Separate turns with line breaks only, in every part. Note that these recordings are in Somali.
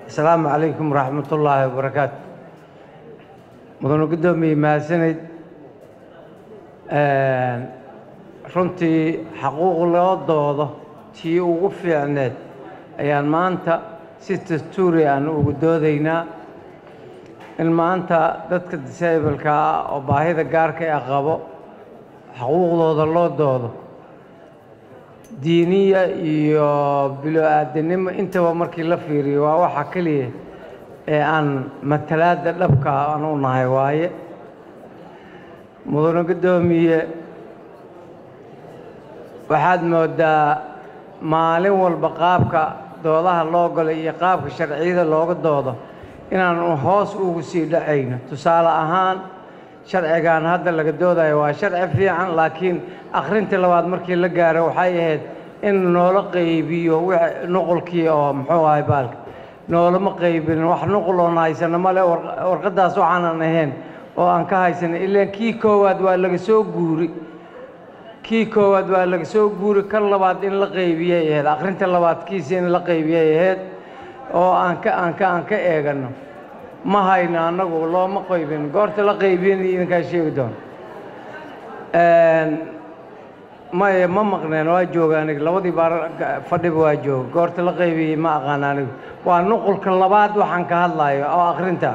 Asalaamu calaykum waraxmatullaahi wabarakaatu. Mudane guddoomiye, mahadsanid. Runtii xaquuq loo doodo tii ugu fiicneed ayaan maanta si dastuuri aan ugu doodaynaa, in maanta dadka disableka ah oo baahida gaarka ee qabo xaquuqdooda loo doodo. Diiniya iyo bilo-aadanimo intaba markii la fiiriyo, waa waxa keliya ee aan matalaadda dhabka aan u nahay waaye. Mudane guddoomiye, waxaad moodaa maalin walba qaabka doodaha loo galo iyo qaabka sharciyada looga doodo inaan hoos ugu sii dhacayno. Tusaale ahaan, sharcigan hadda laga doodayo waa sharci fiican, laakiin akhrintii labaad markii la gaaro waxay ahayd in noola qaybiyo nuqulkii oo muxuu ahay baalka noolama qaybin. Wax nuqul oon haysano male, warqaddaas waxaanan ahayn oo aan ka haysanay. Ilaan kii koowaad waa laga soo guuri, kii koowaad waa laga soo guuri, kan labaad in la qaybiyay ahayd, akhrinta labaad kiisa in la qaybiyay ahayd oo aan ka eegano. Ma hayno annagu, looma qaybin. Goorta la qaybin idinkaa sheegi doono. Maya, ma maqneen, waa jooga aniga, labadii baar fadhiba waa jooga. Goorta la qaybiyey ma aqaan anigu. Waa nuqulka labaad waxaan ka hadlayo oo akhrinta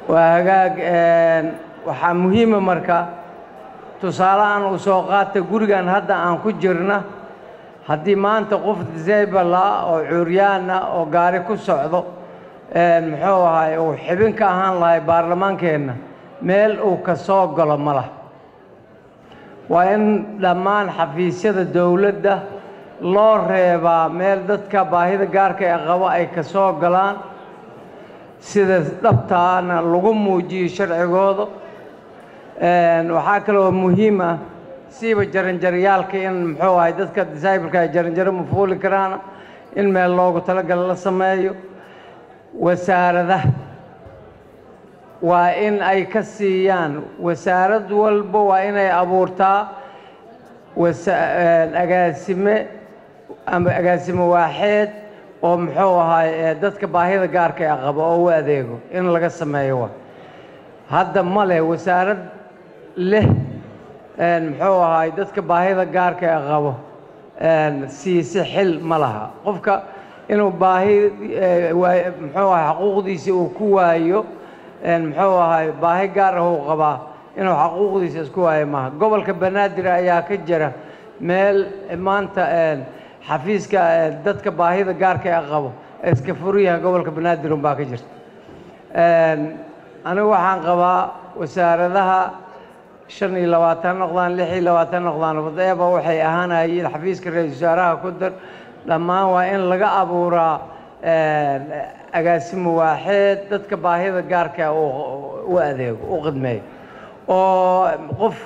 waa. Hagaag, waxaa muhiima marka tusaale aan u soo qaata gurigan hadda aan ku jirna. Haddii maanta qof disable ah oo cuuryaan ah oo gaari ku socdo, muxuu ahay, uu xibin ka ahaan lahay baarlamaankeenna, meel uu ka soo galo ma lah. Waa in dhammaan xafiisyada dowladda loo reebaa meel dadka baahida gaarka ee qabo ay ka soo galaan, sida dhabtaana lagu muujiyo sharcigooda. Waxaa kaloo muhiim ah siiba jaranjaryaalka in muxuu ahay dadka disableka ay jaranjaro ma fuuli karaana, in meel loogu talagalo la sameeyo. Wasaaradaha waa in ay ka siiyaan, wasaarad walba waa inay abuurtaa agaasime ama agaasime waaxeed oo muxuu ahaay dadka baahida gaarka ee qabo oo u adeego in laga sameeyo. Wa hadda ma leh wasaarad leh muxuu ahaay dadka baahida gaarka ee qabo siise xil ma laha. Qofka inuu baahi muxuu ahay xaquuqdiisi uu ku waayo, muxuu ahay baahi gaar ah uu qabaa, inuu xaquuqdiisa isku waayo maaha. Gobolka Banaadir ayaa ka jira meel maanta xafiiska dadka baahida gaarka ee qabo iska furyaha, gobolka Banaadir unbaa ka jirta. Anigu waxaan qabaa wasaaradaha 25 noqdaan, 26 noqdaan, whatever waxay ahaanayeen, xafiiska ra-iisul wasaaraha ku dar, dhammaan waa in laga abuuraa agaasimo waaxeed dadka baahida gaarka u adeego, u qidmeeyo, oo qof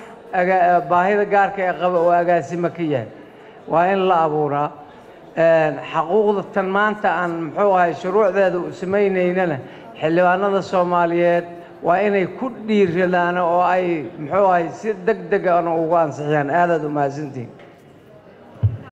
baahida gaarka ee qaba oo agaasimo ka yahay waa in la abuuraa. Xaquuqda tan maanta aan muxuu ahay shuruucdeeda u samaynaynana, xildhibaanada Soomaaliyeed waa inay ku dhiiradaan oo ay muxuu ahay si deg degana ugu ansixiyaan. Aadaad u mahadsantihiin.